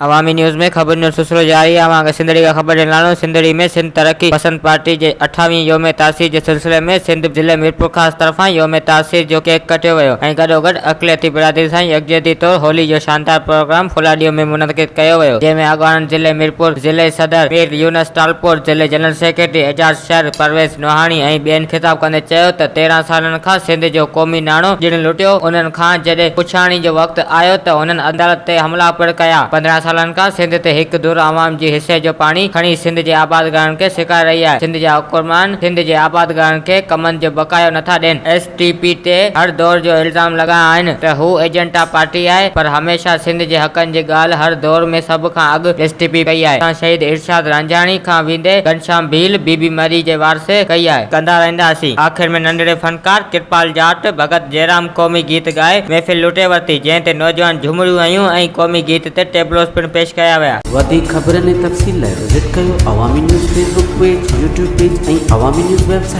عوامي news ۾ خبرن جو سلسلو جاري آهي اوهان کي سنڌڙي کان خبر ڏيڻ لاڻو سنڌڙي ۾ سنڌ ترقي پسند پارٽي جي اٺاويهين يوم تاسيس جي سلسلي ۾ سنڌ ضلعي ميرپورخاص طرفان يوم تاسيس جو ڪيڪ ڪٽيو ويو ۽ گڏوگڏ اقليتي برادري سان يڪجهتي طور هولي جو شاندار پروگرام ڦلاڏيو ۾ منعقد ڪيو ويو جنهن ۾ اڳواڻن ضلعي ميرپور ضلعي صدر مير يونس ٽالپور ضلعي جنرل سيڪريٽري اعجاز شر پرويز نوحاڻي ۽ ٻين خطاب ڪندي چيو ته 13 سالن کان سنڌ جو قومي ناڻو ڄڻ لٽيو، انهن کان جڏهن پڇاڻي جو وقت آيو ته انهن عدالت تي حملا پڻ ڪيا، 15 سالن کان سنڌ تي هڪ ڌر عوام جي حصي جو پاڻي کڻي سنڌ جي آبادگارن کي سڪائي رهي آهي، سنڌ جا حڪمران سنڌ جي آبادگارن کي ڪمند جو بقايو نٿا ڏين. ايس ٽي پي تي هر دور جو الزام لڳايا آهن ته هو ايجنٽا پارٽي آهي پر هميشه سنڌ جي حقن جي ڳالهه هر دور ۾ سڀ کان اڳ ايس ٽي پي ڪئي آهي. اسان شهيد ارشاد رانجهاڻي کان ويندي گهنشام ڀيل، بي بي مري جي وارثي ڪئي آهي. ڪندا رهنداسين. آخر ۾ ننڍڙي فنڪار ڪرپال جاٽ ڀڳت جيرام قومي گيت ڳائي محفل لٽي ورتي جنهن تي نوجوان جهومريون هنيون ۽ قومي گيت تي ٽيبلوز پڻ پيش ڪيا ويا. وڌيڪ خبرن ۽ تفصيل لاء وزٽ ڪيو Awami news Facebook page, YouTube page ۽ Awami news website.